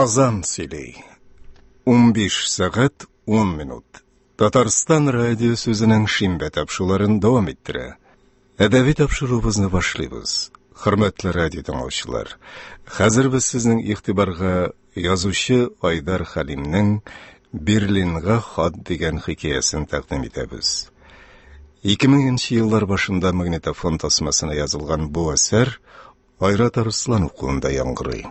Казан сөйли. 15 сәгать 10 минут. Татарстан радиосы үзенең шимбә тапшыруларын дәвам иттерә. Әдәби тапшыруыбызны башлыйбыз. Хөрмәтле радио тыңлаучылар, хәзер без сезнең игътибарга язучы Айдар Хәлимнең Берлинга хат дигән хикәясен тәкъдим итәбез. 2000 нче еллар башында магнитофон тасмасына язылган бу әсәр Айрат Арсланов кулында яңгырый.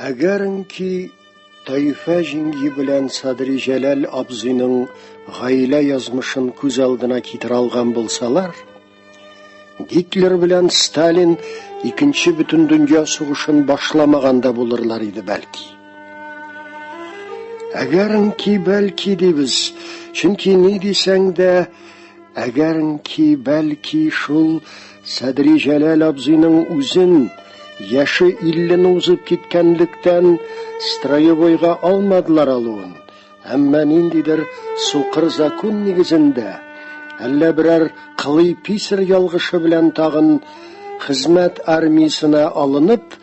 Әгәренки Таифә җиңги белән Садри Җәләл абзыйның гаилә язмышын күз алдына китерә алган булсалар, Гитлер белән Сталин икенче бөтендөнья сугышын башламаган да булырлар иде бәлки. Әгәренки бәлки дибез, чөнки ни дисәң дә, әгәренки бәлки шул Садри Җәләл абзыйның үзен яше иллене узып киткәнлектән строевойга алмадылар алуын, әмма ниндидер сукыр закон нигезендә, әллә берәр кылый писарь ялгышы белән тагын хезмәт армиясенә алынып,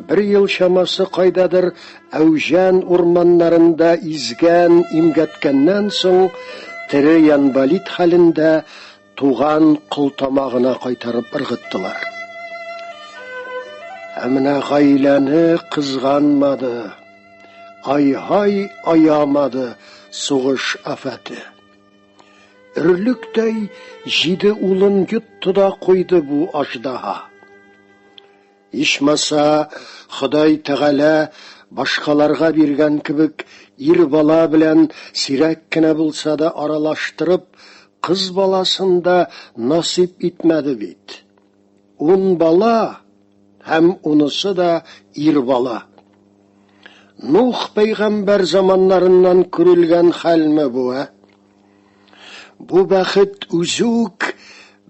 бер ел чамасы кайдадыр Әүҗән урманнарында изгән, имгәткәннән соң, тере янбалит хәлендә туган кол тамагына кайтарып ыргыттылар. Ә менә гаиләне кызганмады, ай-һай аямады сугыш афәте. Өрлектәй җиде улын йотты да куйды бу аждаһа. Ичмаса, Ходай Тәгалә башкаларга биргән кебек ир бала белән сирәк кенә булса да аралаштырып, кыз баласын да насыйп итмәде бит. Ун бала һәм унысы да ир бала. Нух пәйгамбәр заманнарыннан күрелгән хәлме бу, ә? Бу бәхет үзе үк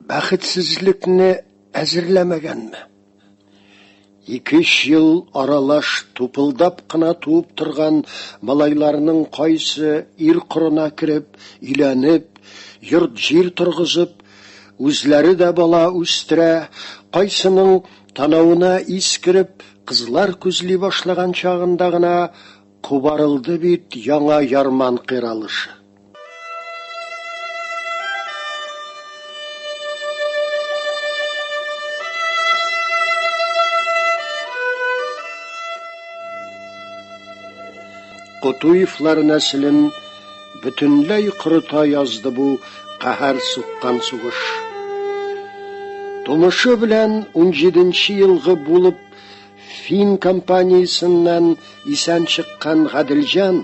бәхетсезлекне әзерләмәгәнме? Ике-өч ел аралаш тупылдап кына туып торган малайларның кайсы ир корына кереп, өйләнеп, йорт-җир торгызып, үзләре дә бала үстерә, кайсының танавына ис кереп, кызлар күзли башлаган чагында гына кубарылды бит яңа ярман кыйралышы. Кутуевлар нәселен бөтенләй корыта язды бу каһәр суккан сугыш. Тумышы белән 17 елгы булып Фин компаниясеннән исән чыккан Гаделҗан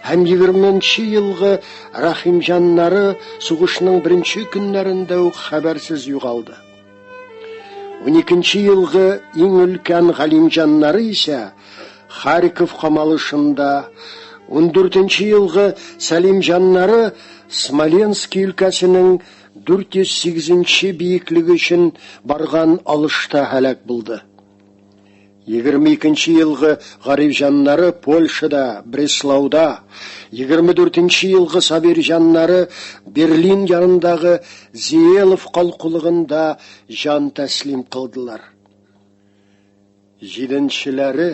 һәм егерменче елгы Рәхимҗаннары сугышның беренче көннәрендә үк хәбәрсез югалды. Уникенче елгы иң өлкән Галимҗаннары исә Харьков камалышында, ундүртенче елгы Сәлимҗаннары Смоленский өлкәсенең 408 нче биеклеге өчен барган алышта һәлак булды. 22 елгы Гарифҗаннары Польшада, Бреслауда, 24 елгы Сабирҗаннары Берлин янындагы Зиелов калкулыгында җан тәслим кылдылар. Җиденчеләре,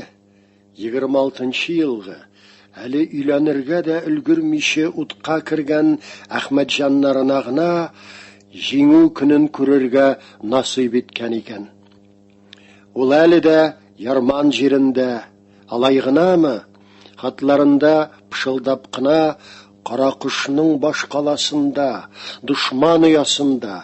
26 елгы, әле өйләнергә дә өлгермичә утка кергән Әхмәтҗаннарына гына Җиңү көнен күрергә насыйп иткән икән. Ул әле дә Ярман җирендә, алай гынамы, хатларында пышылдап кына Каракошның башкаласында, дошман оясында,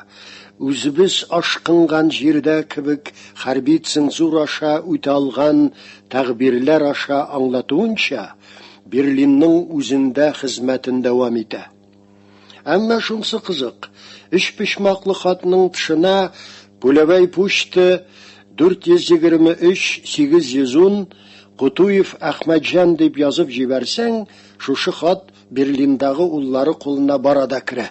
үзебез ашкынган җирдә кебек хәрби цензура аша үтә алган тәгъбирләр аша аңлатуынча, Берлинның үзендә хезмәтен дәвам итә. Әмма шунсы кызык, өчпочмаклы хатның тышына Пүләбәй пучты 423 810 Кутуев Әхмәтҗан дип язып җибәрсәң, шушы хат Берлиндагы уллары кулына бара да керә.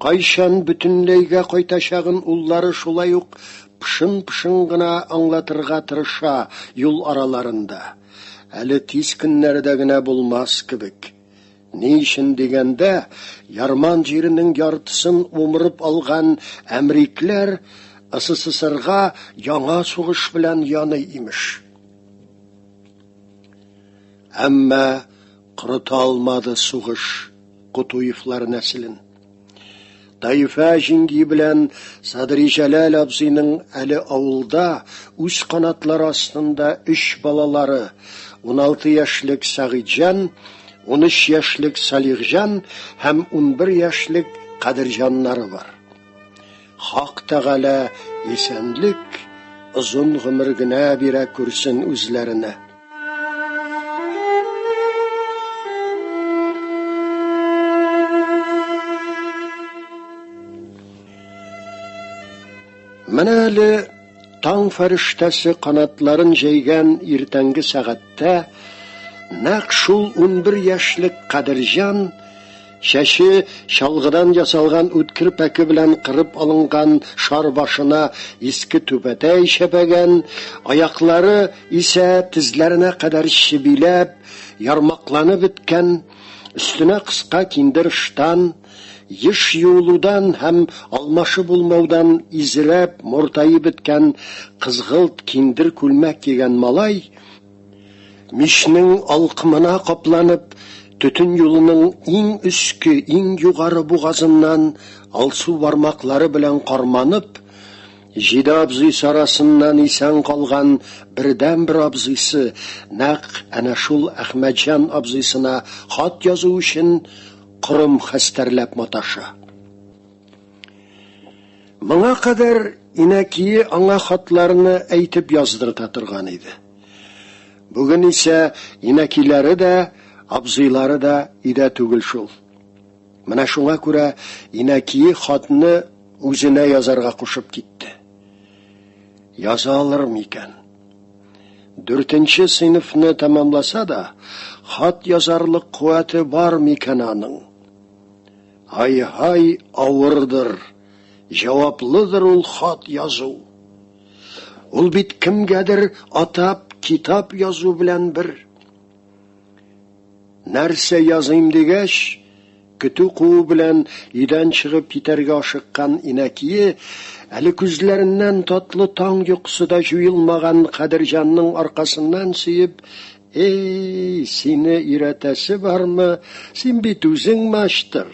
Кайчан бөтенләйгә кайтачагын уллары шулай ук пышын-пышын гына аңлатырга тырыша юл араларында. Әле тиз көннәрдә генә булмас кебек. Ни өчен дигәндә, Ярман җиренең яртысын умырып алган әмрикләр СССРга яңа сугыш белән яный, имеш. Әмма корыта алмады сугыш Кутуевлар нәселен. Таифә җиңги белән Садри Җәләл абзыйның әле авылда үз канатлары астында өч балалары, 16 яшьлек Сәгыйтьҗан, 13 яшьлек Салихҗан һәм 11 яшьлек Кадерҗаннары бар. Хак Тәгалә исәнлек, озын гомер генә бирә күрсен үзләренә. Менә әле таң фәрештәсе канатларын җәйгән иртәнге сәгатьтә нәкъ шул 11 яшьлек Кадерҗан Чәче чалгыдан ясалган үткер пәке белән кырып алынган шар башына иске түбәтәй чәпәгән, аяклары исә тезләренә кадәр чебиләп, ярмакланып беткән, өстенә кыска киндер ыштан, еш юылудан һәм алмашы булмаудан изрәп, мортаеп беткән кызгылт киндер күлмәк кигән малай, Мичнең алкымына капланып, төтен юлының иң өске, иң югары бугазыннан алсу бармаклары белән карманып, җиде абзыйсы арасыннан исән калган бердәнбер абзыйсы, нәкъ әнә шул Әхмәтҗан абзыйсына хат язу өчен корым хәстәрләп маташа. Моңа кадәр инәкие аңа хатларны әйтеп яздырта торган иде. Бүген исә инәкиләре дә, абзыйлары да өйдә түгел шул. Менә шуңа күрә инәкие хатны үзенә язарга кушып китте. Яза алыр микән? Дүртенче сыйныфны тәмамласа да, хат язарлык куәте бар микән аның? Ай-һай авырдыр, җаваплыдыр ул хат язу. Ул бит кемгәдер атап китап язу белән бер. Нәрсә языйм дигәч, көтү куу белән өйдән чыгып китәргә ашыккан инәкие, әле күзләреннән татлы таң йокысы да җуелмаган Кадерҗанның аркасыннан сөеп, Эй, сине өйрәтәсе бармы? Син бит үзең мачтыр.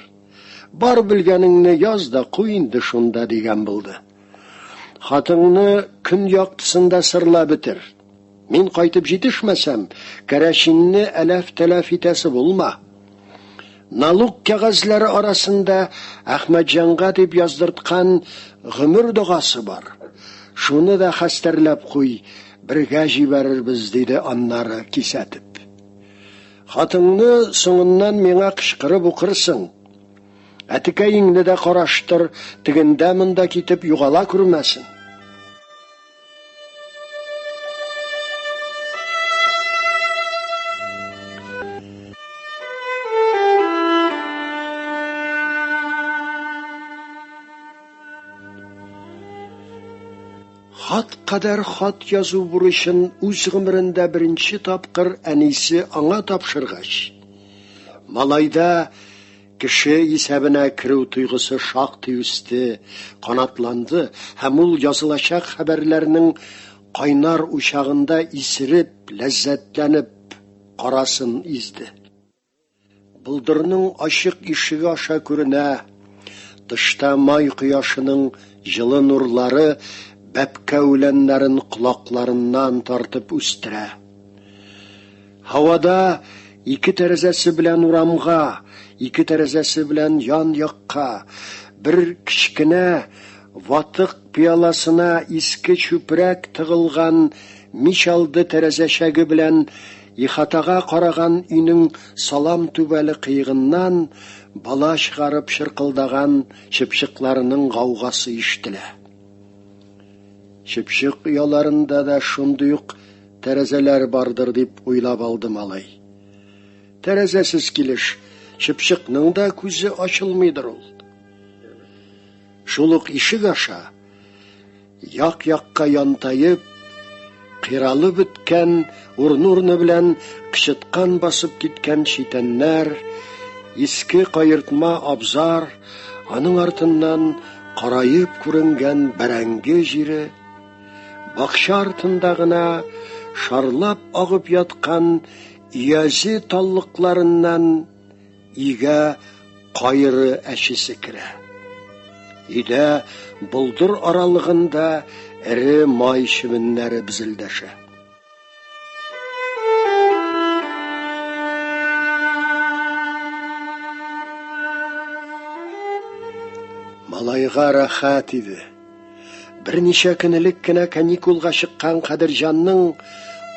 Бар белгәнеңне яз да куй инде шунда, дигән булды. Хатыңны көн яктысында сырлап бетер. Мин кайтып җитешмәсәм, кәрәчинне әләф-тәләф итәсе булма. Налук кәгазьләре арасында Әхмәтҗанга дип яздырткан гомер догасы бар. Шуны да хәстәрләп куй, бергә җибәрербез, диде аннары кисәтеп. Хатыңны соңыннан миңа кычкырып укырсың. Әтекәеңне дә караштыр, тегендә-монда китеп югала күрмәсен. Хат кадәр хат язу бурычын үз гомерендә беренче тапкыр әнисе аңа тапшыргач, малайда кеше исәбенә керү тойгысы шактый үсте, канатланды һәм ул язылачак хәбәрләрнең кайнар учагында исереп, ләззәтләнеп карасын изде. Болдырның ачык ишеге аша күренә, тышта май кояшының җылы нурлары бәбкә үләннәрен колакларыннан тартып үстерә. Һавада ике тәрәзәсе белән урамга, ике тәрәзәсе белән ян-якка, бер кечкенә ватык пыяласына иске чүпрәк тыгылган мич алды тәрәзәчәге белән ихатага караган өйнең салам түбәле кыегыннан бала чыгарып чыркылдаган чыпчыкларының гаугасы ишетелә. Чыпчык ояларында да шундый ук тәрәзәләр бардыр дип уйлап алды малай. Тәрәзәсез килеш чыпчыкның да күзе ачылмыйдыр ул. Шул ук ишек аша як-якка янтаеп, кыйралып беткән, урыны-урыны белән кычыткан басып киткән читәннәр, иске каертма абзар, аның артыннан караеп күренгән бәрәңге җире, бакча артында гына шарлап агып яткан өязе таллыкларыннан өйгә кайры әчесе керә. Өйдә болдыр аралыгында эре май чебеннәре безелдәшә. Малайга рәхәт иде. Берничә көн элек кенә каникулга чыккан Кадерҗанның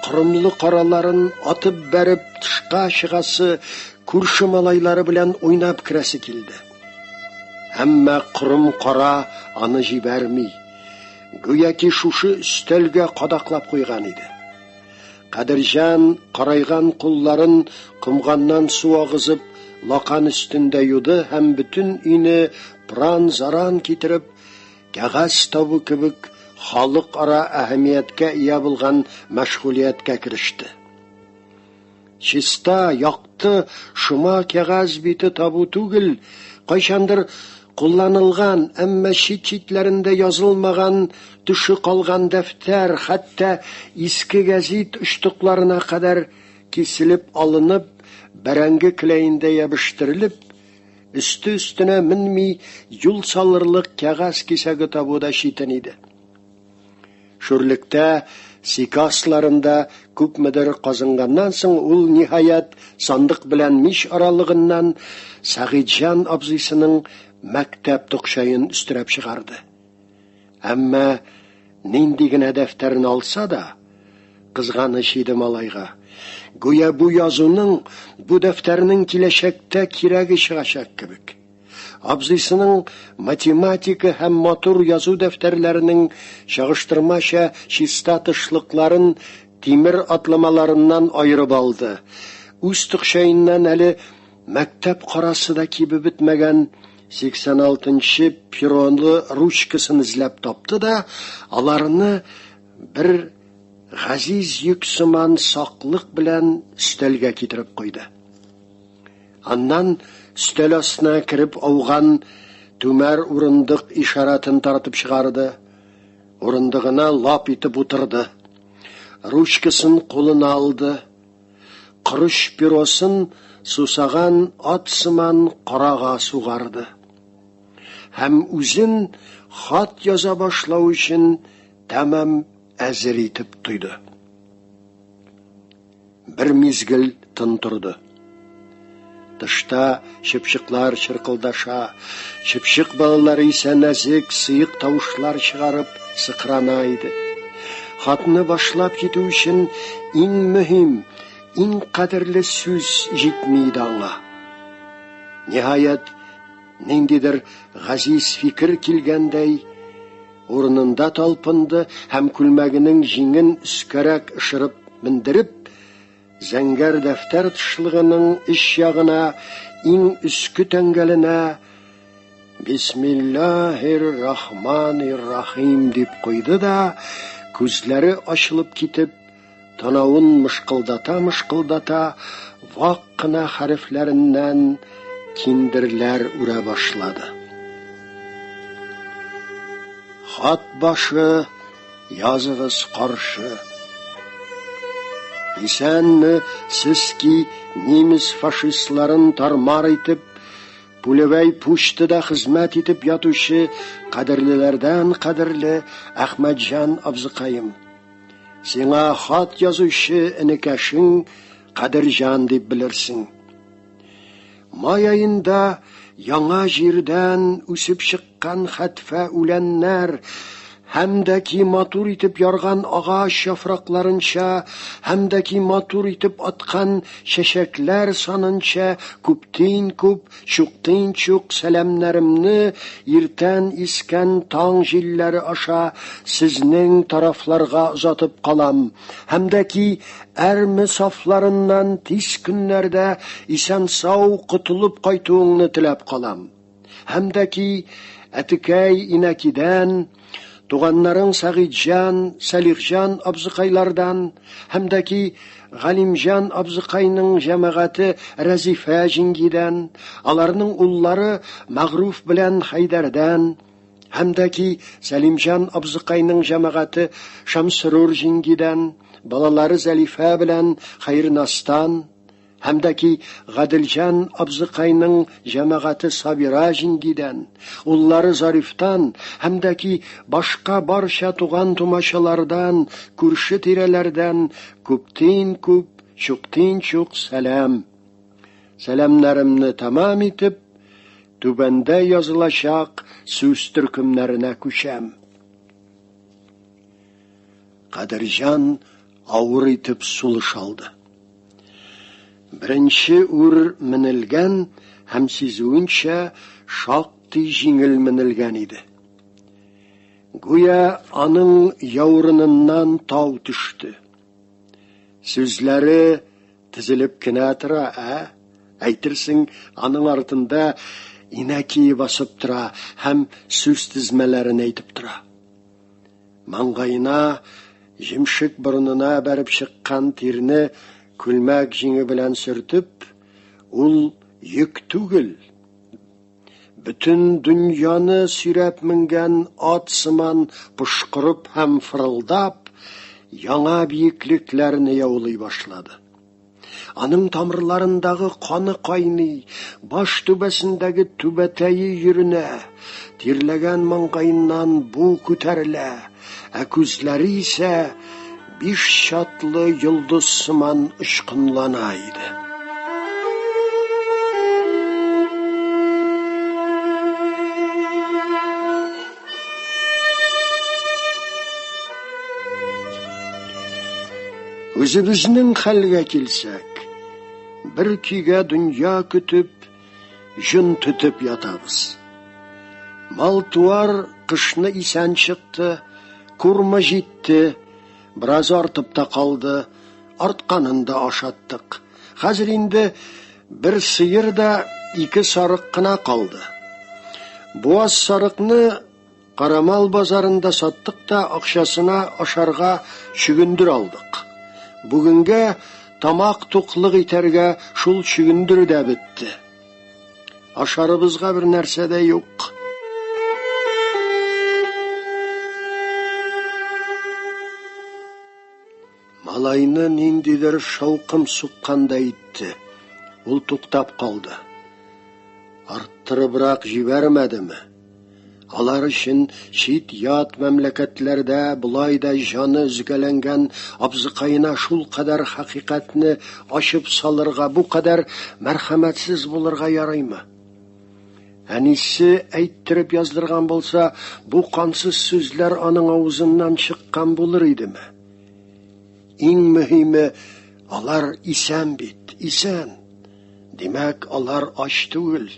корымлы караларын атып бәреп тышка чыгасы, күрше малайлары белән уйнап керәсе килде. Әмма корым кара аны җибәрми. Гүяки шушы өстәлгә кадаклап куйган иде. Кадерҗан карайган кулларын комганнан су агызып, лакан өстендә юды һәм бөтен өйне пыран-заран китереп, кәгазь табу кебек халыкара әһәмияткә ия булган мәшгулияткә кереште. Чиста, якты, шома кәгазь бите табу түгел, кайчандыр кулланылган, әмма чит-читләрендә язылмаган, төше калган дәфтәр, хәтта иске гәзит очтыкларына кадәр киселеп алынып, бәрәңге келәендә ябештерелеп, өсте-өстенә менми юл салырлык кәгазь кисәге табу да читен иде. Шүрлектә, сике асларында күпмедер казынганнан соң, ул, ниһаять, сандык белән мич аралыгыннан Сәгыйтьҗан абзыйсының мәктәп токчаен өстерәп чыгарды. Әмма нинди генә дәфтәрен алса да, кызганыч иде малайга. Гүя бу язуның, бу дәфтәрнең киләчәктә кирәге чыгачак кебек. Абзыйсының математика һәм матур язу дәфтәрләренең чагыштырмача чиста тышлыкларын тимер атламаларыннан аерып алды. Үз токчаеннан әле мәктәп карасы да кибеп бетмәгән 86 нчы перонлы ручкасын эзләп тапты да, аларны бер газиз йөк сыман саклык белән өстәлгә китереп куйды. Аннан өстәл астына кереп ауган түмәр урындык ишаратын тартып чыгарды. Урындыгына лап итеп утырды. Ручкасын кулына алды. Корыч перосын сусаган ат сыман карага сугарды. Һәм үзен хат яза башлау өчен тәмам әзер итеп тойды. Бер мизгел тын торды. Тышта чыпчыклар чыркылдаша, чыпчык балалары исә нәзек, сыек тавышлар чыгарып сыкрана иде. Хатны башлап китү өчен иң мөһим, иң кадерле сүз җитми иде аңа. Ниһаять, ниндидер газиз фикер килгәндәй, урынында талпынды һәм күлмәгенең җиңен өскәрәк ышырып мендереп, зәңгәр дәфтәр тышлыгының эч ягына, иң өске тәңгәленә Бисмиллаһир Рахманир Рахим дип куйды да, күзләре ачылып китеп, танавын мышкылдата-мышкылдата, вак кына хәрефләреннән киндерләр үрә башлады. Хат башы языгыз каршы. Исәнме сез ки немец фашистларын тармар итеп, Пулевәй пучтыда хезмәт итеп ятучы кадерлеләрдән кадерле Әхмәтҗан абзыкаем. Сиңа хат язучы энекәшең Кадерҗан дип белерсең. Май аенда яңа җирдән үсеп чыккан хәтфә үләннәр һәм дә ки матур итеп ярган агач яфракларынча, һәм дә ки матур итеп аткан чәчәкләр санынча күптин күп, чуктин чук сәламнәремне иртән искән таң җилләре аша сезнең тарафларга озатып калам, һәм дә ки әрме сафларыннан тиз көннәрдә исән-сау котылып кайтуыңны теләп калам. һәм дә ки әтекәй инәкидән, туганнарың Сәгыйтьҗан, Сәлихҗан абзыкайлардан, һәм дә ки Галимҗан абзыкайның җәмәгате Рәзифә җиңгидән, аларның уллары Мәгъруф белән Хәйдәрдән, һәм дә ки Сәлимҗан абзыкайның җәмәгате Шәмсерур җиңгидән, балалары Зәлифә белән Хәйрнастан, һәм дә ки Гаделҗан абзыкайның җәмәгате Сабира җиңгидән, уллары Зарифтан, һәм дә ки башка барча туган-тумачалардан, күрше-тирәләрдән күптин күп, чуктин чук сәлам. Сәламнәремне тәмам итеп, түбәндә язылачак сүз төркемнәренә күчәм. Кадерҗан авыр итеп сулыш алды. Беренче үр менелгән һәм сизүенчә шактый җиңел менелгән иде. Гүя аның яурыныннан тау төште. Сүзләре тезелеп кенә тора, ә? Әйтерсең, аның артында инәки басып тора һәм сүз тезмәләрен әйтеп тора. Маңгаена, җимшек борынына бәреп чыккан тирне күлмәк җиңе белән сөртеп, ул йөк түгел, бөтен дөньяны сөйрәп менгән ат сыман пошкырып һәм фырылдап, яңа биеклекләрне яулый башлады. Аның тамырларындагы каны кайный, баш түбәсендәге түбәтәе йөренә, тирләгән маңгаеннан бу күтәрелә, ә күзләре исә биш чатлы йолдыз сыман очкынлана иде. Үзебезнең хәлгә килсәк, бер көйгә дөнья көтеп, җон төтеп ятабыз. Мал-туар кышны исән чыкты, курмы җитте, бераз артып та калды, артканын да ашаттык. Хәзер инде бер сыер да ике сарык кына калды. Буаз сарыкны Карамал базарында саттык та акчасына ашарга чөгендер алдык. Бүгенгә тамак туклык итәргә шул чөгендер дә бетте. Ашарыбызга бер нәрсә дә юк. Малайны ниндидер шаукым суккандай итте. Ул туктап калды. Арттырыбрак җибәрмәдеме? Алар өчен чит-ят мәмләкәтләрдә болай да җаны өзгәләнгән абзыкаена шулкадәр хакыйкатьне ачып салырга, бу кадәр мәрхәмәтсез булырга ярыймы? Әнисе әйттереп яздырган булса, бу кансыз сүзләр аның авызыннан чыккан булыр идеме? Иң мөһиме, алар исән бит, исән. Димәк, алар ач түгел.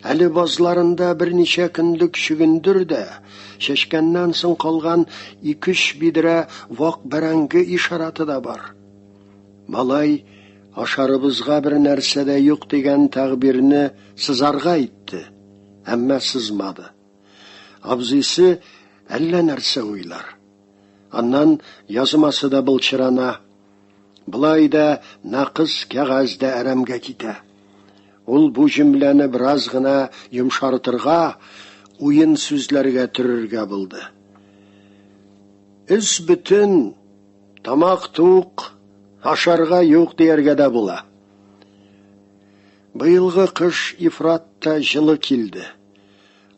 Әле базларында берничә көнлек чөгендер дә, чәчкәннән соң калган ике-өч бидрә вак бәрәңге ишараты да бар. Малай, ашарыбызга бер нәрсә дә юк дигән тәгъбирне сызарга итте, әмма сызмады. Абзыйсы әллә нәрсә уйлар. Аннан язмасы да былчырана. Болай да накыс кәгазь дә әрәмгә китә. Ул бу җөмләне бераз гына йомшартырга, уен сүзләргә төрергә булды. Өс бөтен, Тамак тук, ашарга юк дияргә дә була. Быелгы кыш ифрат та җылы килде.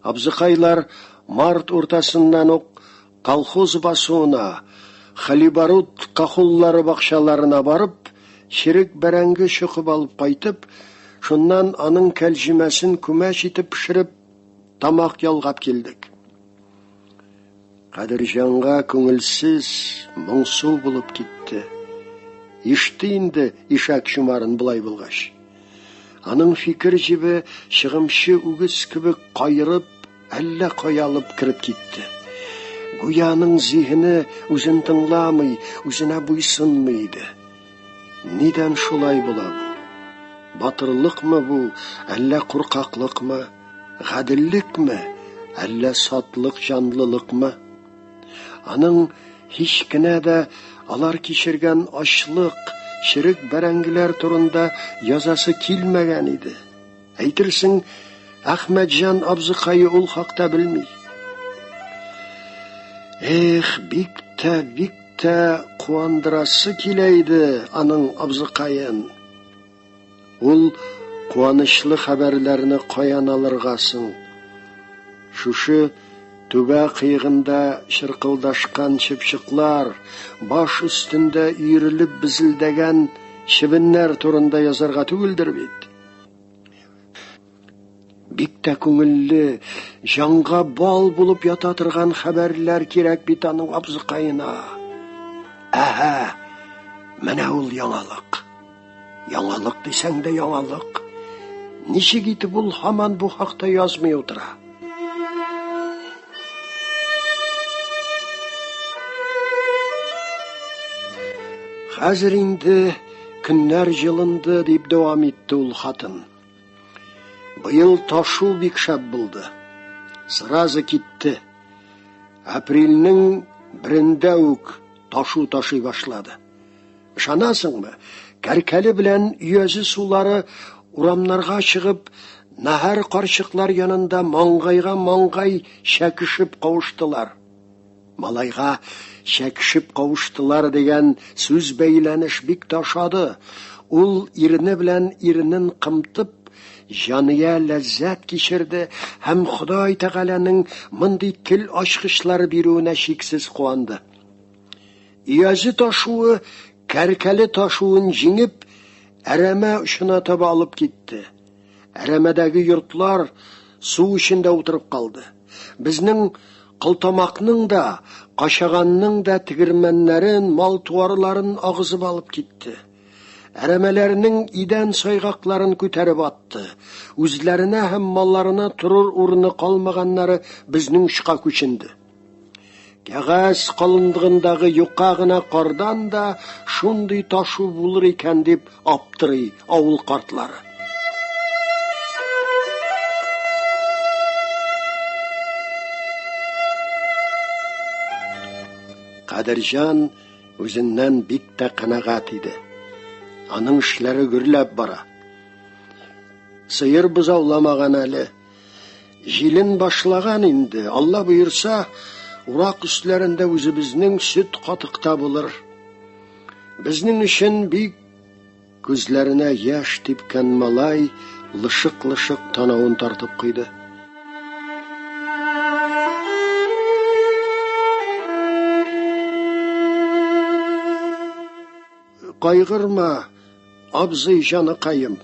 Абзыкайлар март уртасыннан ук колхоз басуына, Халибарут кахуллары бакчаларына барып, черек бәрәңге чокып алып кайтып, шуннан аның кәлҗемәсен күмәч итеп пешереп, тамак ялгап килдек. Кадерҗанга күңелсез, моңсу булып китте. Иште инде ишәк чумарын болай булгач. Аның фикер җебе чыгымчы үгез кебек каерып, әллә кая алып кереп китте. Гүя аның зиһене үзен тыңламый, үзенә буйсынмый иде. Нидән шулай була бу? Батырлыкмы бу, әллә куркаклыкмы? Гаделлекме, әллә сатлык җанлылыкмы? Аның һич кенә дә алар кичергән ачлык, черек бәрәңгеләр турында язасы килмәгән иде. Әйтерсең, Әхмәтҗан абзыкае ул хакта белми. Эх, бик тә, бик тә куандырасы килә иде аның абзыкаен. Ул куанычлы хәбәрләрне каян алырга соң? Шушы түбә кыегында чыркылдашкан чыпчыклар, баш өстендә өерелеп безелдәгән чебеннәр турында язарга түгелдер бит. Бик тә күңелле, җанга бал булып ята торган хәбәрләр кирәк бит аның абзыкаена. Әһә, менә ул яңалык. Яңалык дисәң дә яңалык. Ничек итеп ул һаман бу хакта язмый утыра? Хәзер инде көннәр җылынды, дип дәвам итте ул хатын. Быел ташу бик шәп булды. Сразу китте. Апрельнең берендә үк ташу ташый башлады. Ышанасыңмы, Кәркәле белән Өязе сулары урамнарга чыгып, наһәр карчыклар янында маңгайга маңгай чәкешеп кавыштылар. Малайга чәкешеп кавыштылар дигән сүз бәйләнеш бик тә ошады. Ул ирене белән иренен кымтып, җания ләззәт кичерде һәм Ходай Тәгаләнең мондый тел ачкычлары бирүенә чиксез куанды. Өязе ташуы Кәркәле ташуын җиңеп, әрәмә очына таба алып китте. Әрәмәдәге йортлар су эчендә утырып калды. Безнең Кылтамакның да, Качаганның да тегермәннәрен, мал-туарларын агызып алып китте. Әрәмәләрнең идән сайгакларын күтәреп атты. Үзләренә һәм малларына торыр урыны калмаганнары безнең очка күченде. Кәгазь калынлыгындагы юка гына кардан да шундый ташу булыр икән дип аптырый авыл картлары. Кадерҗан үзеннән бик тә канәгать иде. Аның эшләре гөрләп бара. Сыер бозауламаган әле. Җилен башлаган инде, Алла боерса, урак өсләрендә үзебезнең сөт катыкта булыр. Безнең өчен бик күзләренә яшь типкән малай лышык-лышык танавын тартып куйды. Кайгырма, абзый җаныкаем.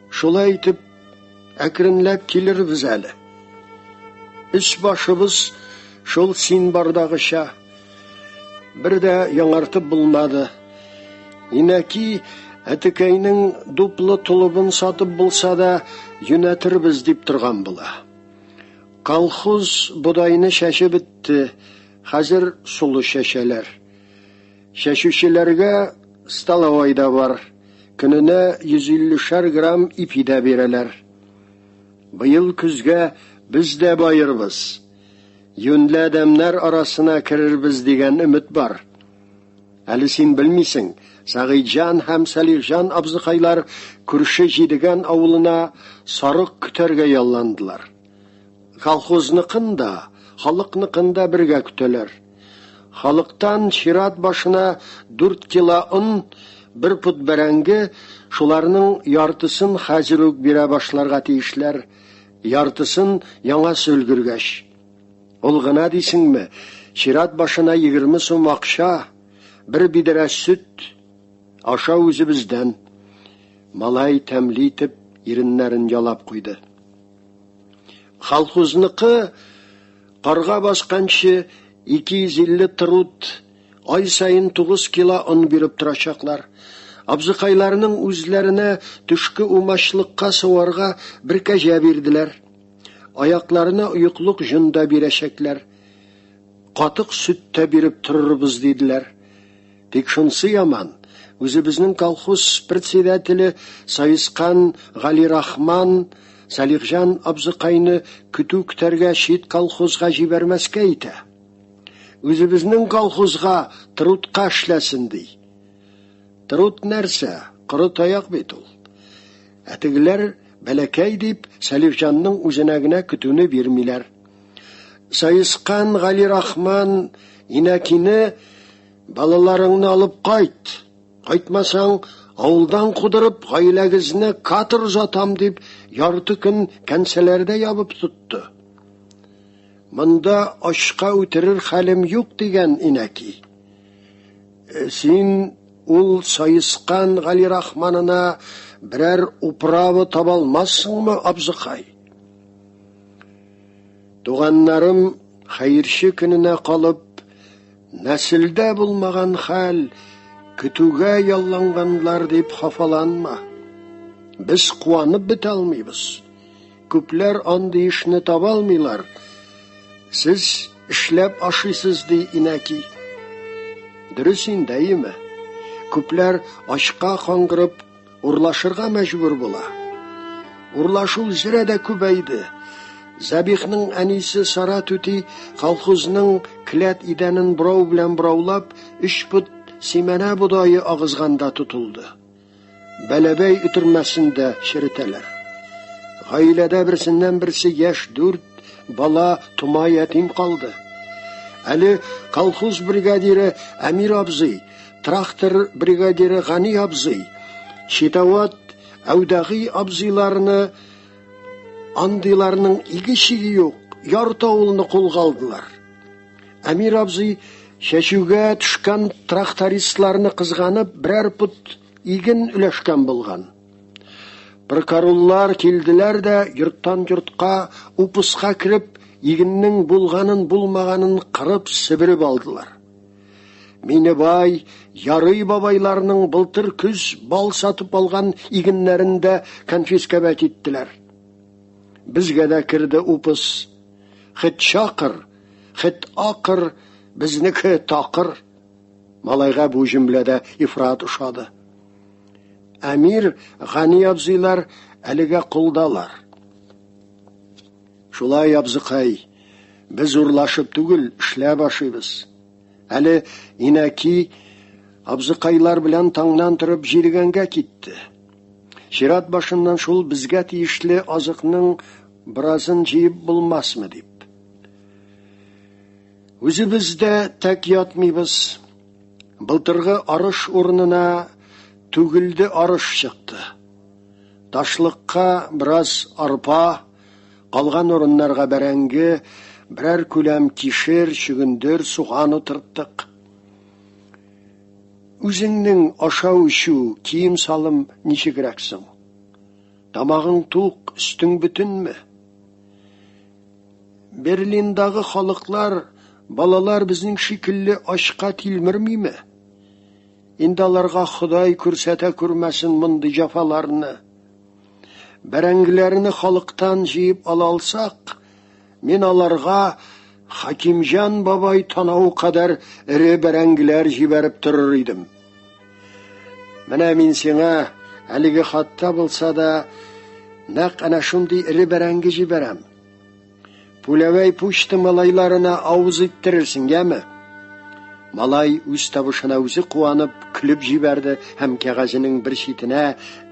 Шулай итеп, әкренләп килербез әле. Өс башыбыз шул син бардагыча. Бер дә яңартып булмады. Инәки әтекәйнең дуплы толыбын сатып булса да юнәтербез дип торган була. Колхоз бодайны чәчеп бетте, хәзер солы чәчәләр. Чәчүчеләргә столовой да бар. Көненә 150 грамм ипи дә бирәләр. Быел көзгә без дә баербыз. Юньле адәмнәр арасына керербез дигән өмет бар. Әле син белмисең, Сәгыйтьҗан һәм Сәлихҗан абзыкайлар күрше Җидегән авылына сарык көтәргә ялландылар. Колхозныкын да, халыкныкын да бергә көтәләр. Халыктан чират башына 4 кило он, бер пот бәрәңге, шуларның яртысын хәзер үк бирә башларга тиешләр, яртысын яңасы өлгергәч. Ул гына дисеңме, чират башына 20 сум акча, бер бидрә сөт, аша үзебездән. Малай тәмле итеп иреннәрен ялап куйды. Колхозныкы карга басканчы 250 труд, ай саен 9 кило он биреп торачаклар. Абзыкайларның үзләренә төшке умачлыкка саварга бер кәҗә бирделәр. Аякларына оеклык җон да бирәчәкләр. Катык сөт тә биреп торырбыз диделәр. Тик шунсы яман, үзебезнең колхоз председателе Саескан Галирахман. Салихҗан абзыкайны көтү көтәргә чит колхозга җибәрмәскә итә. Үзебезнең колхозга трудка эшләсен, ди. Труд нәрсә? Коры таяк бит ул. Ә тегеләр бәләкәй дип, Салихҗанның үзенә генә көтүне бирмиләр. Саескан Галирахман инәкине балаларыңны алып кайт. Кайтмасаң, авылдан кудырып, гаиләгезне катыр озатам дип, ярты көн кәнсәләрдә ябып тотты. Монда ачка үтерер хәлем юк дигән инәки. Син ул саескан Галирахманына берәр управа таба алмассыңмы, абзыкай? Туганнарым хәерче көненә калып, нәселдә булмаган хәл, көтүгә ялланганлар дип хафаланма. Без куанып бетә алмыйбыз. Күпләр андый эшне таба алмыйлар. Сез эшләп ашыйсыз, ди инәки. Дөрес инде, әйеме? Күпләр ачка каңгырып урлашырга мәҗбүр була. Урлашу зрә дә күбәйде. Зәбихның әнисе Сара түти колхозның келәт идәнен борау белән бораулап, өч пот симәнә бодае агызганда тотылды. Бәләбәй өтермәсендә черетәләр. Гаиләдә берсеннән берсе яшь дүрт бала тома ятим калды. Әле колхоз бригадиры Әмир абзый, трактор бригадиры Гани абзый, Читават Әүдәгый абзыйларны андыйларның иге-чиге юк, ярты авылны кулга алдылар. Әмир абзый чәчүгә төшкән трактористларны кызганып, берәр пот иген өләшкән булган. Прокуроллар килделәр дә йорттан йортка упуска кереп, игеннең булганын булмаганын кырып себереп алдылар. Мине бай, ярый бабайларның былтыр көз бал сатып алган игеннәрен дә конфисковать иттеләр. Безгә дә керде упыс. Хет чакыр, хет акыр, безнеке такыр. Малайга бу җөмлә дә ифрат ошады. Әмир, Гани абзыйлар әлегә кулдалар. Шулай, абзыкай, без урлашып түгел, эшләп ашыйбыз. Әле инәки абзыкайлар белән таңнан торып җиргәнгә китте. Чират башыннан шул безгә тиешле азыкның беразын җыеп булмасмы дип. Үзебез дә тәк ятмыйбыз. Былтыргы арыш урынына түгелде арыш чыкты. Ташлыкка бераз арпа, калган урыннарга бәрәңге, берәр күләм кишер, чөгендер, суган утырттык. Үзеңнең ашау-эчү, кием-салым ничегрәк соң? Тамагың тук, өстең бөтенме? Берлиндагы халыклар, балалар безнең шикелле ачка тилмермиме? Инде аларга Ходай күрсәтә күрмәсен мондый җәфаларны. Бәрәңгеләрне халыктан җыеп ала алсак, мин аларга Хакимҗан бабай танау кадәр эре бәрәңгеләр җибәреп торыр идем. Менә мин сиңа әлеге хатта булса да нәкъ әнә шундый эре бәрәңге җибәрәм. Пүләвәй пучты малайларына авыз иттерерсең, яме? Малай үз табышына үзе куанып, көлеп җибәрде һәм кәгазенең бер читенә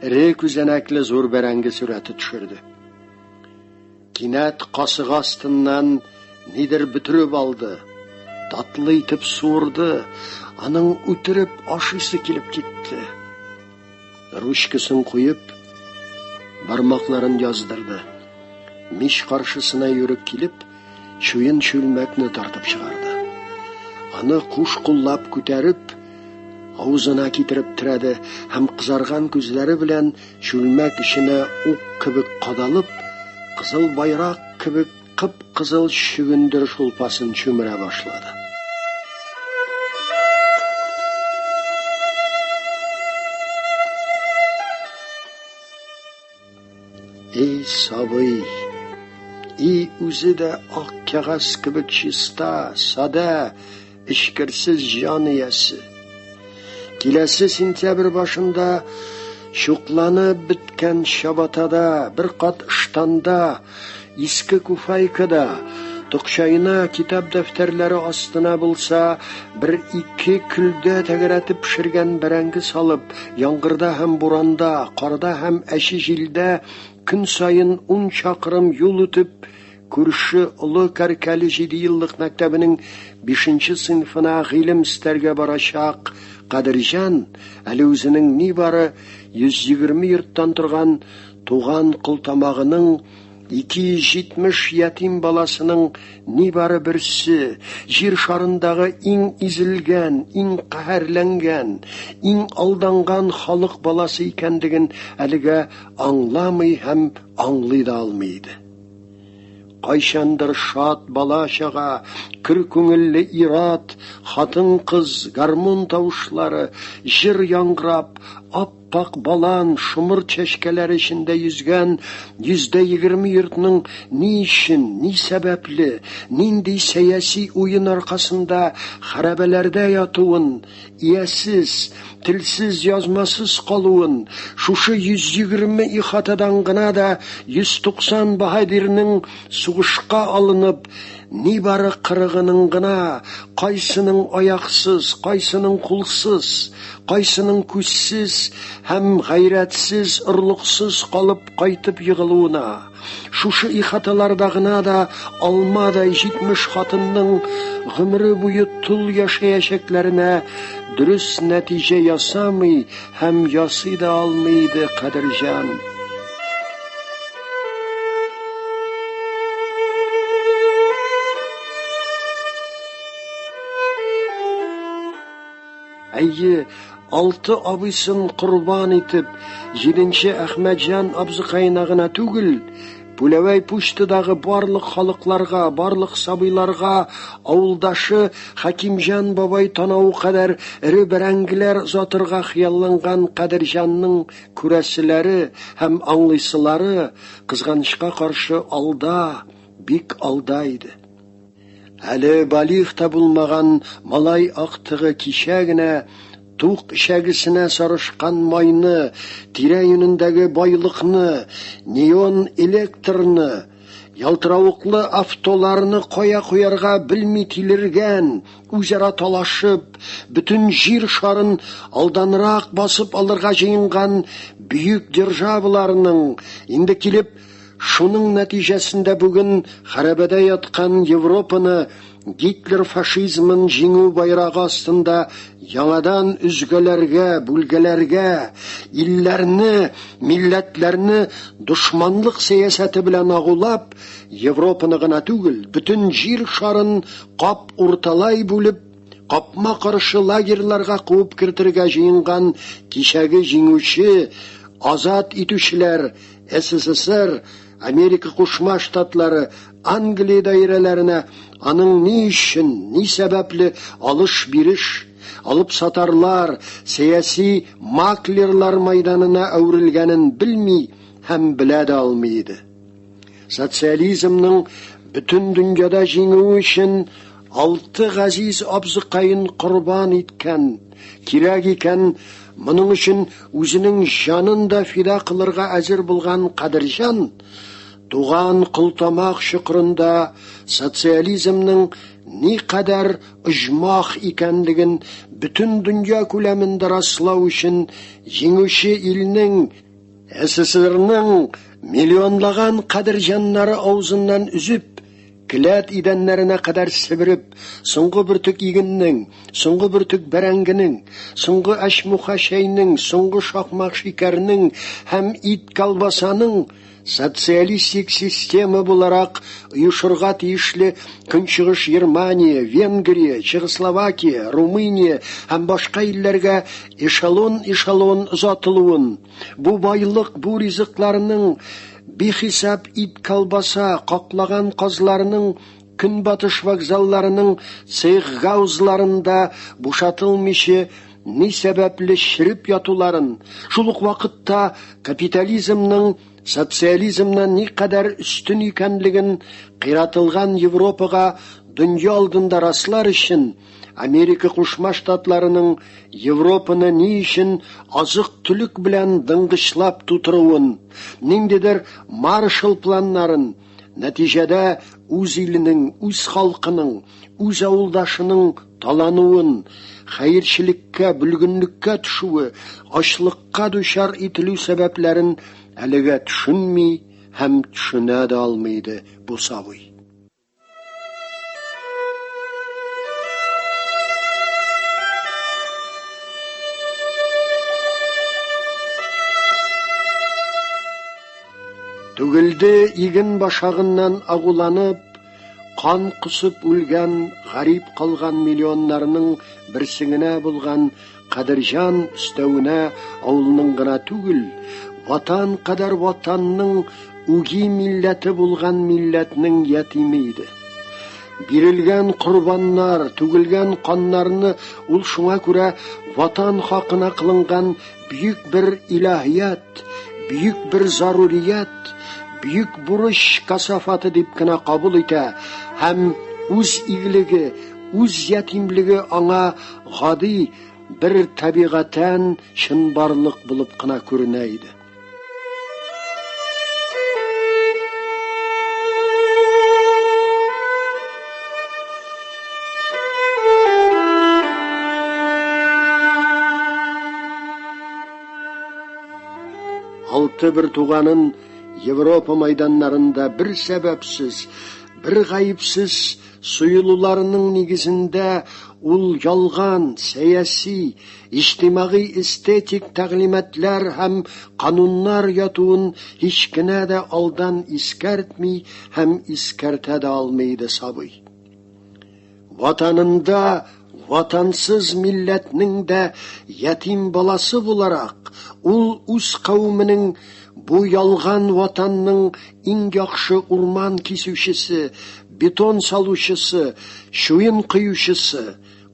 эре күзәнәкле зур бәрәңге сурәте төшерде. Кинәт касыгы астыннан нидер бөтереп алды. Татлы итеп суырды, аның үтереп ашыйсы килеп китте. Ручкасын куеп, бармакларын яздырды. Мич каршысына йөреп килеп, чуен чүлмәкне тартып чыгарды. Аны куш куллап күтәреп, авызына китереп терәде һәм кызарган күзләре белән чүлмәк эченә ук кебек кадалып, кызыл байрак кебек кып-кызыл чөгендер шулпасын чүмерә башлады. Эй, сабый! И үзе дә ак кәгазь кебек чиста, садә, эчкерсез җан иясе. Киләсе сентябрь башында Чукланып беткән чабатада, бер кат ыштанда, иске куфайкада, токчаена китап-дәфтәрләре астына булса, бер-ике көлдә тәгәрәтеп пешергән бәрәңге салып, яңгырда һәм буранда, карда һәм әче җилдә көн саен ун чакрым юл үтеп, күрше Олы Кәркәле җидееллык мәктәбенең бишенче сыйныфына гыйлем эстәргә барачак Кадерҗан әле үзенең нибары 120 йорттан торган туган Колтамагының 270 ятим баласының нибары берсе, җир шарындагы иң изелгән, иң каһәрләнгән, иң алданган халык баласы икәнлеген әлегә аңламый һәм аңлый да алмый иде. Кайчандыр шат бала-чага, көр күңелле ир-ат, хатын-кыз, гармун тавышлары, җыр яңгырап, ап-ак балан, шомырт чәчкәләре эчендә йөзгән 120 йортның ни өчен, ни сәбәпле, нинди сәяси уен аркасында хәрабәләрдә ятуын, иясез, телсез, язмасыз калуын, шушы 120 ихатадан гына да 190 баһадирның сугышка алынып, нибары кырыгының гына, кайсының аяксыз, кайсының кулсыз, кайсының күзсез һәм гайрәтсез, орлыксыз калып кайтып егылуына, шушы ихаталарда гына да алмадай 70 хатынның гомере буе тол яшәячәкләренә дөрес нәтиҗә ясамый һәм ясый да алмый иде Кадерҗан. Әйе, алты абыйсын корбан итеп, җиденче Әхмәтҗан абзыкаена гына түгел, Пүләвәй пуштадагы барлык халыкларга, барлык сабыйларга авылдашы Хәкимҗан бабай танавы кадәр эре бәрәңгеләр озатырга хыялланган Кадерҗанның күрәселәре һәм аңлыйсылары, кызганычка каршы, алда, бик алда иде. Әле балигъ та булмаган малай актыгы кичә генә тук эчәгесенә сарышкан майны, тирә-юнендәге байлыкны, неон электрны, ялтыравыклы автоларны кая куярга белми тилергән, үзара талашып, бөтен җир шарын алданрак басып алырга җыенган бөек державаларның инде килеп шуның нәтиҗәсендә бүген хәрабәдә яткан Европаны Гитлер фашизмын җиңү байрагы астында яңадан өзгәләргә, бүлгәләргә, илләрне, милләтләрне дошманлык сәясәте белән агулап, Европаны гына түгел, бөтен җир шарын кап урталай бүлеп, капма-каршы лагерьларга куып кертергә җыенган кичәге җиңүче, азат итүчеләр, СССР, Америка Кушма Штатлары, Англия даирәләренә аның ни өчен, ни сәбәпле алыш-биреш, алып-сатарлар, сәяси маклерлар майданына әверелгәнен белми һәм белә дә алмый иде. Социализмның бөтен дөньяда җиңүе өчен алты газиз абзыкаен корбан иткән, кирәк икән, моның өчен үзенең җанын да фида кылырга әзер булган Кадерҗан туган Колтамак чокырында социализмның никадәр оҗмах икәнлеген бөтен дөнья күләмендә раслау өчен җиңүче илнең СССРның миллионлаган кадерҗаннары авызыннан өзеп, келәт идәннәренә кадәр себереп, соңгы бөртек игеннең, соңгы бөртек бәрәңгенең, соңгы әчмуха чәйнең, соңгы шакмак шикәрнең һәм ит колбасаның социалистик система буларак оешырга тиешле Көнчыгыш Германия, Венгрия, Чехословакия, Румыния һәм башка илләргә эшелон-эшелон озатылуын, бу байлык, бу ризыкларның бихисап ит колбаса, каклаган казларның Көнбатыш вокзалларының цехгаузларында бушатылмыйча ни сәбәпле череп ятуларын, шул ук вакытта капитализмның социализмнан никадәр өстен икәнлеген кыйратылган Европага дөнья алдында раслар өчен Америка Кушма Штатларының Европаны ни өчен азык-төлек белән дыңгычлап тутыруын, ниндидер Маршалл планнарын, нәтиҗәдә үз иленең, үз халкының, үз авылдашының талануын, хәерчелеккә, бөлгенлеккә төшүе, ачлыкка дучар ителү сәбәпләрен әлегә төшенми һәм төшенә дә алмый иде бу сабый. Түгелде иген башагыннан агуланып, кан косып үлгән, гарип калган миллионнарның берсе генә булган Кадерҗан өстәвенә авылның гына түгел, ватан кадәр ватанның үги милләте булган милләтнең ятиме иде. Бирелгән корбаннар, түгелгән каннарны ул шуңа күрә ватан хакына кылынган бөек бер илаһият, бөек бер зарурият, бөек бурыч касафаты дип кенә кабул итә һәм үз игелеге, үз ятимлеге аңа гади бер табигатән чынбарлык булып кына күренә иде. Алты бер туганын Европа майданнарында бер сәбәпсез, бер гаепсез суелуларының нигезендә ул ялган, сәяси, иҗтимагый эстетик тәгълиматлар һәм кануннар ятуын һич кенә дә алдан искәртми һәм искәртә дә алмый иде сабый. Ватанында ватансыз милләтнең дә ятим баласы буларак, ул үз кавеменең бу ялган ватанның иң яхшы урман кисүчесе, бетон салучысы, чуен коючысы,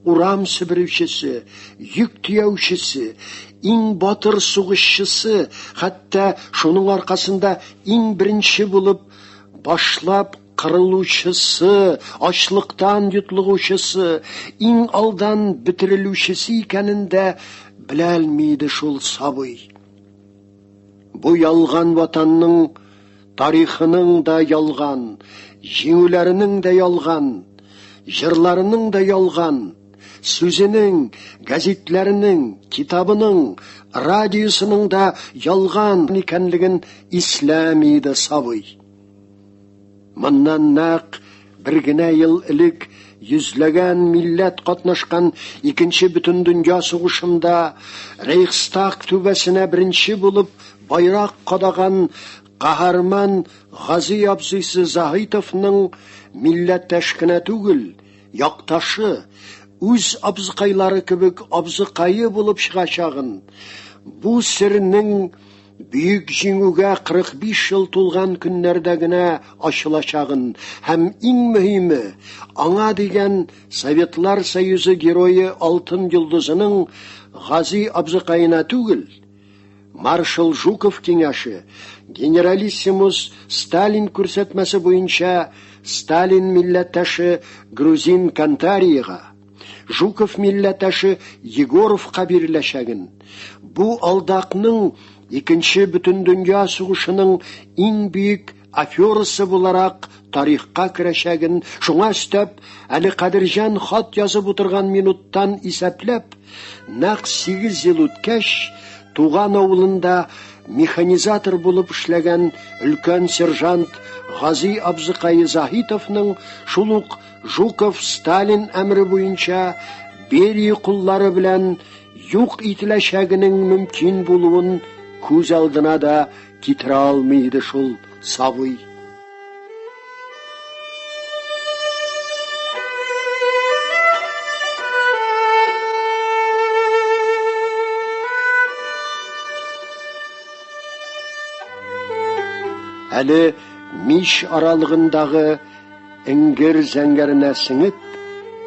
урам себерүчесе, йөк төяүчесе, иң батыр сугышчысы, хәтта шуның аркасында иң беренче булып башлап кырылучысы, ачлыктан йотлыгучысы, иң алдан бетерелүчесе икәнен дә беләлми иде шул сабый. Бу ялган ватанның тарихының да ялган, җиңүләренең дә ялган, җырларының да ялган, сүзенең, гәзитләренең, китабының, радиосының да ялган икәнлеген исләми иде сабый. Моннан нәкъ бер генә ел элек йөзләгән милләт катнашкан Икенче бөтендөнья сугышында Рейхстаг түбәсенә беренче булып байрак кадаган каһарман Гази абзыйсы Заһитовның милләттәш кенә түгел, якташы, үз абзыкайлары кебек абзыкае булып чыгачагын, бу сернең Бөек Җиңүгә 45 ел тулган көннәрдә генә ачылачагын һәм иң мөһиме, аңа дигән Советлар Союзы Герое Алтын Йолдызының Гази абзыкаена түгел, маршал Жуков киңәше, генералиссимус Сталин күрсәтмәсе буенча Сталин милләттәше грузин Кантариягә, Жуков милләттәше Егоровка биреләчәген, бу алдакның Икенче бөтендөнья сугышының иң бөек аферасы буларак тарихка керәчәген, шуңа өстәп, әле Кадерҗан хат язып утырган минуттан исәпләп, нәкъ 8 ел үткәч, туган авылында механизатор булып эшләгән өлкән сержант Гази абзыкае Заһитовның шул ук Жуков Сталин әмере буенча Берия куллары белән юк ителәчәгенең мөмкин булуын күз алдына да китерә алмый иде шул сабый. Әле мич аралыгындагы Эңгер зәңгәренә сеңеп,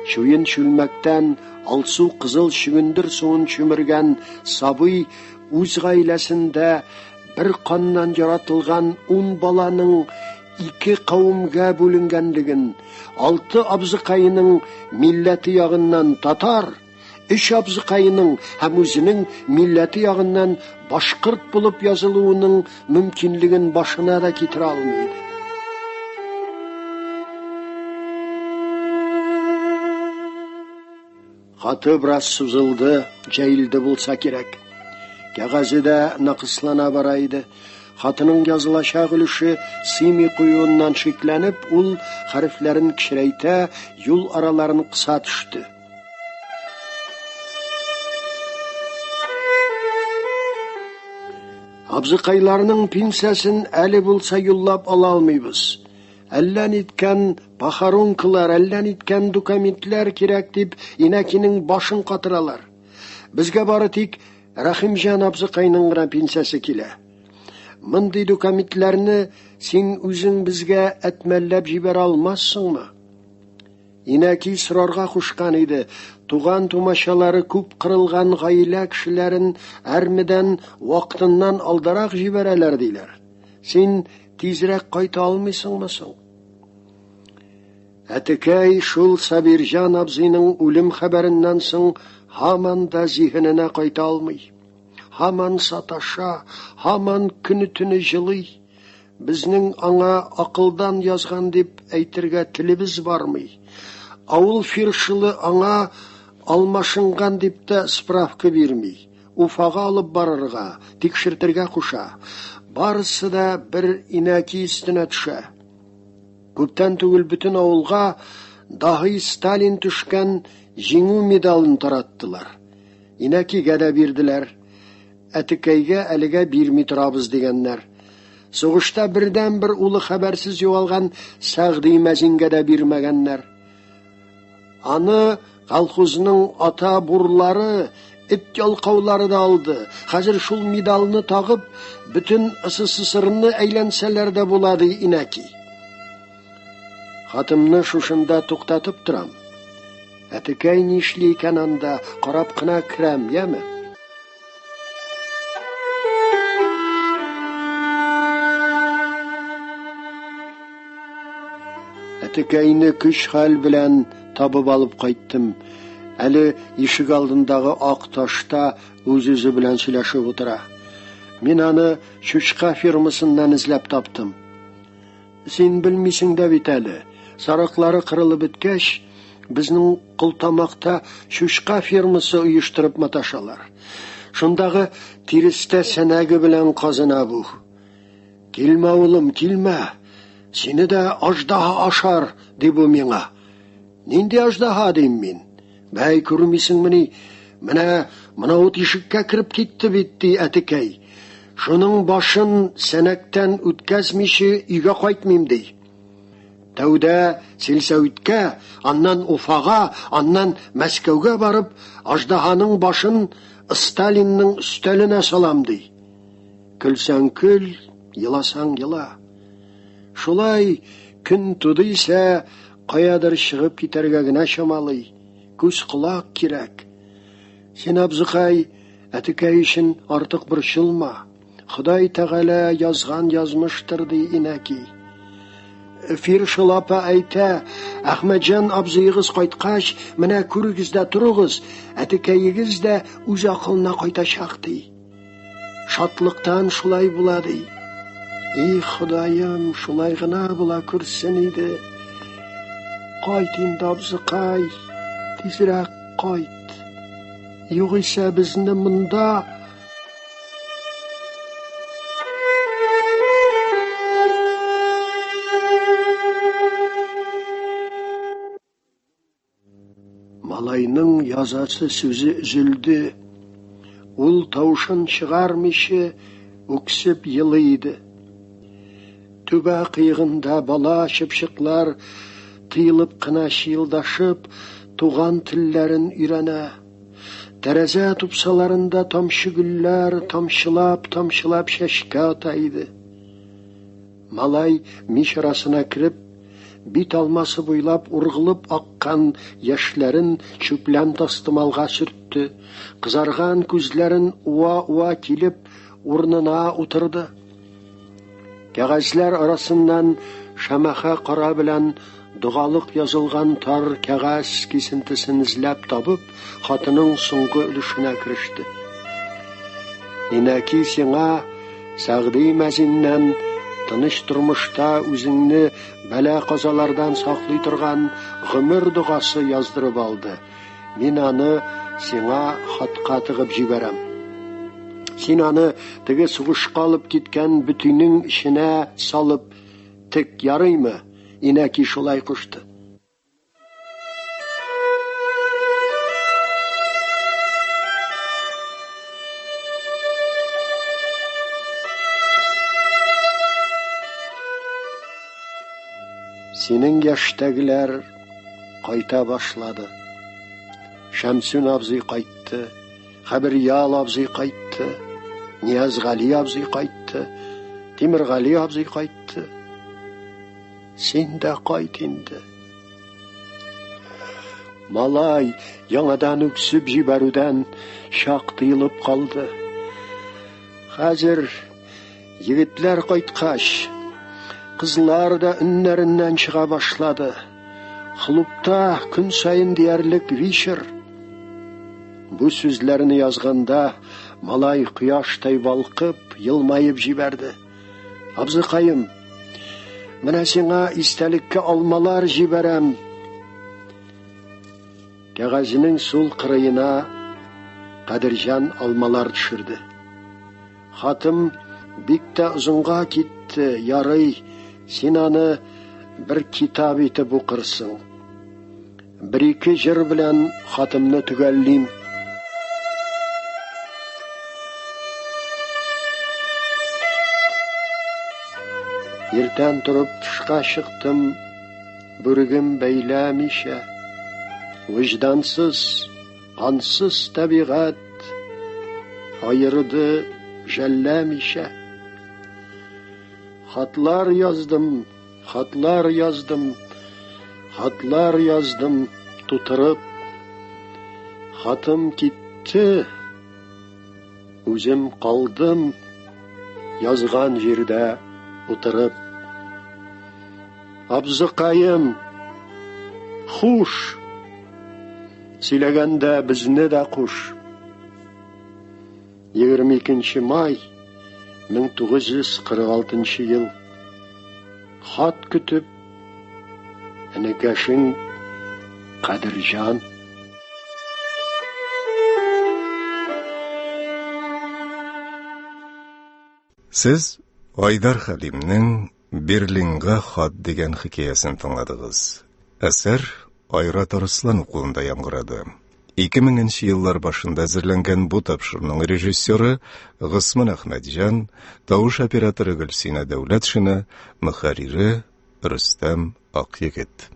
чуен чүлмәктән алсу кызыл чөгендер суын чүмергән сабый үз гаиләсендә бер каннан яратылган ун баланың ике кавемгә бүленгәнлеген, алты абзыкаеның милләте ягыннан татар, өч абзыкаеның һәм үзенең милләте ягыннан башкорт булып язылуының мөмкинлеген башына да китерә алмый иде. Хаты бераз сузылды, җәелде булса кирәк. Кәгазе дә накыслана бара иде. Хатының язылачак өлеше сыймый куюыннан шикләнеп, ул хәрефләрен кечерәйтә, юл араларын кыса төште. Абзыкайларның пенсиясен әле булса юллап ала алмыйбыз. Әллә ниткән похоронкалар, әллә ниткән документлар кирәк дип, инәкинең башын катыралар. Безгә бары тик Рәхимҗан абзыкайның гына пенсиясе килә. Мондый документларны син үзең безгә әтмәлләп җибәрә алмассыңмы? Инәки сорарга кушкан иде. Туган тумачалары күп кырылган гаилә кешеләрен әрмедән вакытыннан алдарак җибәрәләр диләр. Син тизрәк кайта алмыйсыңмы соң? Әтекәй шул Сабирҗан абзыйның үлем хәбәреннән соң һаман да зиһененә кайта алмый. Һаман саташа, һаман көне-төне җылый. Безнең аңа акылдан язган дип әйтергә телебез бармый. Авыл фиршылы аңа алмашынган дип тә справка бирми. Уфага алып барырга, тикшертергә куша. Барысы да бер инәки өстенә төшә. Күптән түгел бөтен авылга даһи Сталин төшкән Җиңү медален тараттылар. Инәкигә дә бирделәр. Әтекәйгә әлегә бирми торабыз дигәннәр. Сугышта бердәнбер улы хәбәрсез югалган Сәгъди мәзингә дә бирмәгәннәр. Аны колхозның ата бурлары, эт ялкаулары да алды. Хәзер шул медалны тагып, бөтен СССРны әйләнсәләр дә була, ди инәки. Хатымны шушында туктатып торам. Әтекәй нишли икән анда, карап кына керәм, яме? Әтекәйне көч-хәл белән табып алып кайттым. Әле ишек алдындагы ак ташта үз-үзе белән сөйләшеп утыра. Мин аны чучка фермасыннан эзләп таптым. Син белмисең дә бит әле. Сарыклары кырылып беткәч, безнең Колтамакта чучка фермасы оештырып маташалар. Шундагы тирестә сәнәге белән казына бу. Килмә, улым, килмә. Сине дә аждаһа ашар, ди бу миңа. Нинди аждаһа дим мин? Бәй, күрмисеңмени? Менә монау тишеккә кереп китте бит, ди әтекәй. Шуның башын сәнәктән үткәзмичә өйгә кайтмыйм, ди. Тәүдә Силсәвиткә, аннан Уфага, аннан Мәскәүгә барып, аждаһаның башын Сталинның өстәленә салам, ди. Көлсәң көл, еласаң ела. Шулай көн туды исә, каядыр чыгып китәргә генә чамалый. Күз колак кирәк. Син, абзыкай, әтекәй өчен артык борчылма. Ходай Тәгалә язган язмыштыр, ди инәки. Фиршыл апа әйтә, Әхмәтҗан абзыегыз кайткач, менә күрегез дә торыгыз, әтекәегез дә үз акылына кайтачак, ди. Шатлыктан шулай була, ди. И Ходаем, шулай гына була күрсен иде. Кайт инде, абзыкай, тизрәк кайт. Югыйсә безне монда Малайның язасы сүзе өзелде. Ул тавышын чыгармыйча үксеп елый иде. Түбә кыегында бала чыпчыклар тыелып кына чыелдашып туган телләрен өйрәнә. Тәрәзә тупсаларында тамчы гөлләр тамчылап-тамчылап чәчкә ата иде. Малай мич арасына кереп, бит алмасы буйлап ургылып аккан яшьләрен чүпләм тастымалга сөртте, кызарган күзләрен уа-уа килеп, урынына утырды. Кәгазьләр арасыннан шәмәхә кара белән догалык язылган тар кәгазь кисентесен эзләп табып, хатының соңгы өлешенә кереште. Инәки сиңа Сәгъди мәзиннән тыныч тормышта үзеңне бәла-казалардан саклый торган гомер догасы яздырып алды. Мин аны сиңа хатка тыгып җибәрәм. Син аны теге сугышка алып киткән бөтинең эченә салып тек, ярыймы? Инәки шулай кушты. Синең яшьтәгеләр кайта башлады. Шәмсүн абзый кайтты, Хәбирьял абзый кайтты, Ниязгали абзый кайтты, Тимергали абзый кайтты. Син дә кайт инде. Малай яңадан үксеп җибәрүдән чак тыелып калды. Хәзер егетләр кайткач, кызлар да өннәреннән чыга башлады. Клубта көн саен диярлек вечер. Бу сүзләрне язганда малай кояштай балкып, елмаеп җибәрде. Абзыкаем, менә сиңа истәлеккә алмалар җибәрәм. Кәгазенең сул кырыена Кадерҗан алмалар төшерде. Хатым бик тә озынга китте, ярый, син аны бер китап итеп укырсың. Бер-ике җыр белән хатымны төгәллим. Иртән торып тышка чыктым, бүрегем бәйләмичә. Вөҗдансыз, кансыз табигать аерды жәлләмичә. Хатлар яздым, хатлар яздым, хатлар яздым тутырып. Хатым китте, үзем калдым язган җирдә утырып. Абзыкаем, хуш! Сөйләгәндә безне дә куш. 22 май 1946 ел. Хат көтеп, энекәшең Кадерҗан. Сез Айдар Хәлимнең Берлинга хат дигән хикәясен тыңладыгыз. Әсәр Айрат Арыслан укуында яңгырады. 2000 нче еллар башында әзерләнгән бу тапшыруның режиссеры Госман Әхмәтҗан, тавыш операторы Гөлсинә Дәүләтшина, мөхәррире Рөстәм Акъегет.